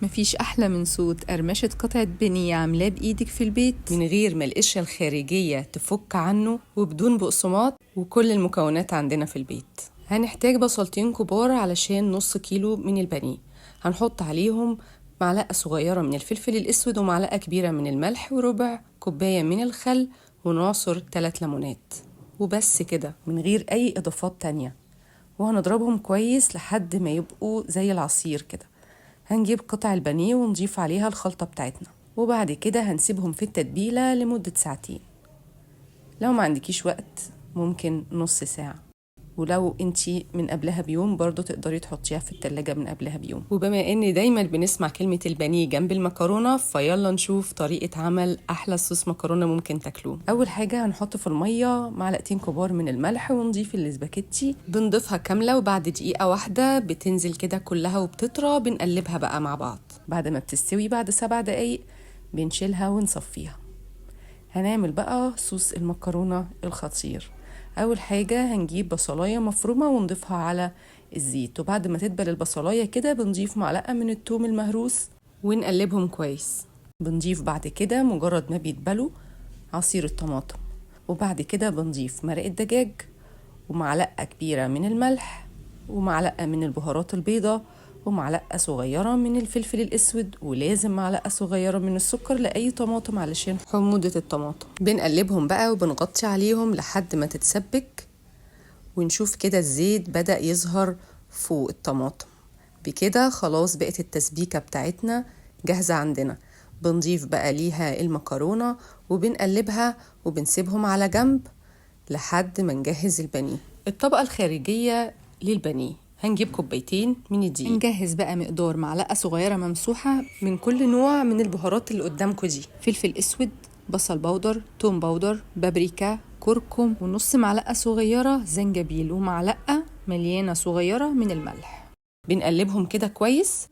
مفيش أحلى من صوت قرمشة قطعة بانيه عاملاه بإيدك في البيت من غير ما القشرة الخارجية تفك عنه وبدون بقسماط، وكل المكونات عندنا في البيت. هنحتاج بصلتين كبار علشان نص كيلو من البانيه، هنحط عليهم معلقة صغيرة من الفلفل الأسود ومعلقة كبيرة من الملح وربع كوباية من الخل، ونعصر 3 ليمونات وبس كده من غير أي إضافات تانية. وهنضربهم كويس لحد ما يبقوا زي العصير كده. هنجيب قطع البانيه ونضيف عليها الخلطة بتاعتنا، وبعد كده هنسيبهم في التتبيلة لمدة ساعتين. لو ما عندكيش وقت ممكن نص ساعة، ولو انتي من قبلها بيوم برضو تقدري تحطيها في التلاجة من قبلها بيوم. وبما ان دايما بنسمع كلمة البانيه جنب المكرونة، فيلا نشوف طريقة عمل احلى صوص مكرونة ممكن تاكلوه. اول حاجة هنحط في المية معلقتين كبار من الملح ونضيف الاسباجيتي، بنضيفها كاملة، وبعد دقيقة واحدة بتنزل كده كلها وبتطرى. بنقلبها بقى مع بعض. بعد ما بتستوي بعد 7 دقايق بنشيلها ونصفيها. هنعمل بقى صوص المكرونة الخطير. اول حاجة هنجيب بصلاية مفرومة ونضيفها على الزيت، وبعد ما تدبل البصلاية كده بنضيف معلقة من التوم المهروس ونقلبهم كويس. بنضيف بعد كده مجرد ما بيتبلوا عصير الطماطم، وبعد كده بنضيف مرق الدجاج ومعلقة كبيرة من الملح ومعلقة من البهارات البيضاء ومعلقة صغيرة من الفلفل الأسود، ولازم معلقة صغيرة من السكر لأي طماطم علشان حموضة الطماطم. بنقلبهم بقى وبنغطي عليهم لحد ما تتسبك، ونشوف كده الزيت بدأ يظهر فوق الطماطم. بكده خلاص بقت التسبيكة بتاعتنا جاهزة عندنا. بنضيف بقى ليها المكرونة وبنقلبها وبنسيبهم على جنب لحد ما نجهز البانيه. الطبقة الخارجية للبانيه هنجيب كوبايتين من الدقيق. هنجهز بقى مقدار معلقة صغيرة ممسوحة من كل نوع من البهارات اللي قدامكم دي، فلفل اسود، بصل بودر، توم بودر، بابريكا، كركم، ونص معلقة صغيرة زنجبيل، ومعلقة مليانة صغيرة من الملح. بنقلبهم كده كويس.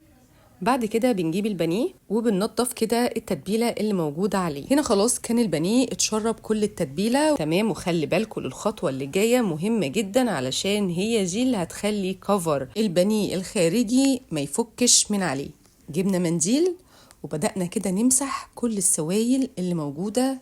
بعد كده بنجيب البانيه وبننضف كده التتبيلة اللي موجودة عليه. هنا خلاص كان البانيه اتشرب كل التتبيلة تمام. وخلي بالكم للخطوة اللي جاية مهمة جدا، علشان هي دي اللي هتخلي كفر البانيه الخارجي ما يفكش من عليه. جبنا منديل وبدأنا كده نمسح كل السوائل اللي موجودة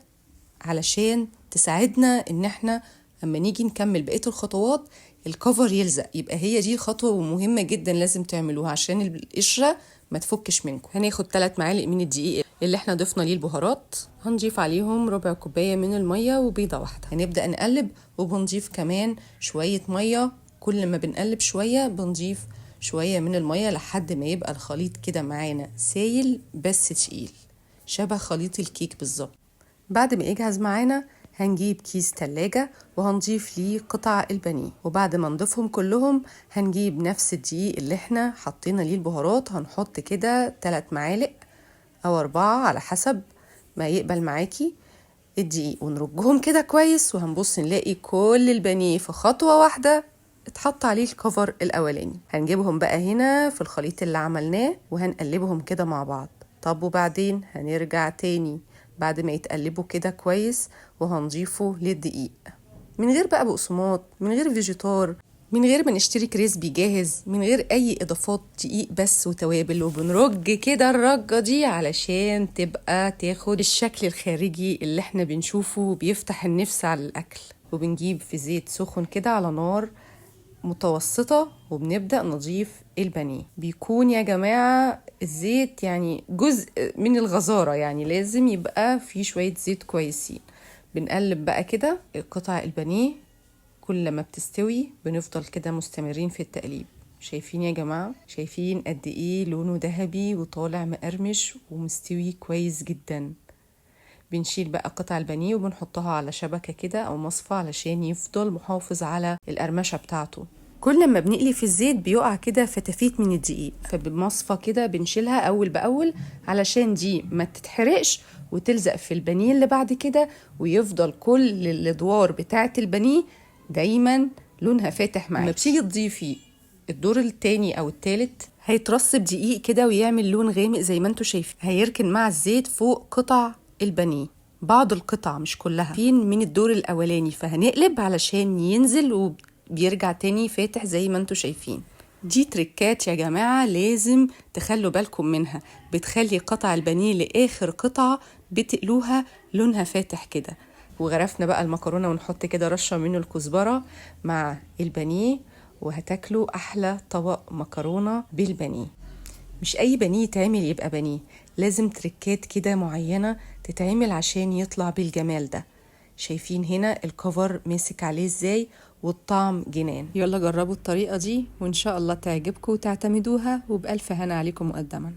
علشان تساعدنا ان احنا اما نيجي نكمل بقية الخطوات الكفر يلزق. يبقى هي دي خطوة ومهمة جدا لازم تعملوها عشان القشرة ما تفكش منكم. هناخد 3 معالق من الدقيق اللي احنا ضفنا ليه البهارات، هنضيف عليهم ربع كوباية من المية وبيضة واحدة. هنبدأ نقلب وبنضيف كمان شوية مية، كل ما بنقلب شوية بنضيف شوية من المية لحد ما يبقى الخليط كده معانا سايل بس تقيل، شبه خليط الكيك بالظبط. بعد ما يجهز معانا هنجيب كيس تلاجة وهنضيف ليه قطع البانيه، وبعد ما نضيفهم كلهم هنجيب نفس الدقيق اللي احنا حطينا ليه البهارات، هنحط كده 3 معالق او 4 على حسب ما يقبل معاكي الدقيق، ونرجهم كده كويس. وهنبص نلاقي كل البانيه في خطوة واحدة اتحط عليه الكفر الاولاني. هنجيبهم بقى هنا في الخليط اللي عملناه وهنقلبهم كده مع بعض. طب وبعدين هنرجع تاني بعد ما يتقلبوا كده كويس وهنضيفه للدقيق، من غير بقى بقسماط، من غير فيجيتار، من غير ما نشتري crispy جاهز، من غير اي اضافات، دقيق بس وتوابل. وبنرج كده الرجة دي علشان تبقى تاخد الشكل الخارجي اللي احنا بنشوفه وبيفتح النفس على الاكل. وبنجيب في زيت سخن كده على نار متوسطة وبنبدأ نضيف البانيه. بيكون يا جماعة الزيت جزء من الغزارة، لازم يبقى فيه شوية زيت كويسين. بنقلب بقى كده قطع البانيه، كل ما بتستوي بنفضل كده مستمرين في التقليب. شايفين يا جماعة؟ شايفين قد ايه لونه ذهبي وطالع مقرمش ومستوي كويس جدا. بنشيل بقى قطع البانيه وبنحطها على شبكة كده او مصفى علشان يفضل محافظ على القرمشة بتاعته. كل ما بنقلي في الزيت بيقع كده فتافيت من الدقيق، فبمصفى كده بنشيلها اول باول علشان دي ما تتحرقش وتلزق في البانيه اللي بعد كده، ويفضل كل الادوار بتاعه البانيه دايما لونها فاتح معاكي. لما بتيجي تضيفي الدور التاني او التالت هيترسب دقيق كده ويعمل لون غامق زي ما انتوا شايفين، هيركن مع الزيت فوق قطع البانيه، بعض القطع مش كلها، فين من الدور الاولاني، فهنقلب علشان ينزل وبيرجع تاني فاتح زي ما انتوا شايفين. دي تريكات يا جماعة لازم تخلوا بالكم منها، بتخلي قطع البانيه لآخر قطعة بتقلوها لونها فاتح كده. وغرفنا بقى المكرونة ونحط كده رشة من الكزبرة مع البانيه، وهتاكلوا أحلى طبق مكرونة بالبانيه. مش أي بانيه يتعمل يبقى بانيه، لازم تريكات كده معينة تتعمل عشان يطلع بالجمال ده. شايفين هنا الكفر ماسك عليه ازاي، والطعم جنان. يلا جربوا الطريقة دي وإن شاء الله تعجبكم وتعتمدوها، وبألف هنا عليكم مقدما.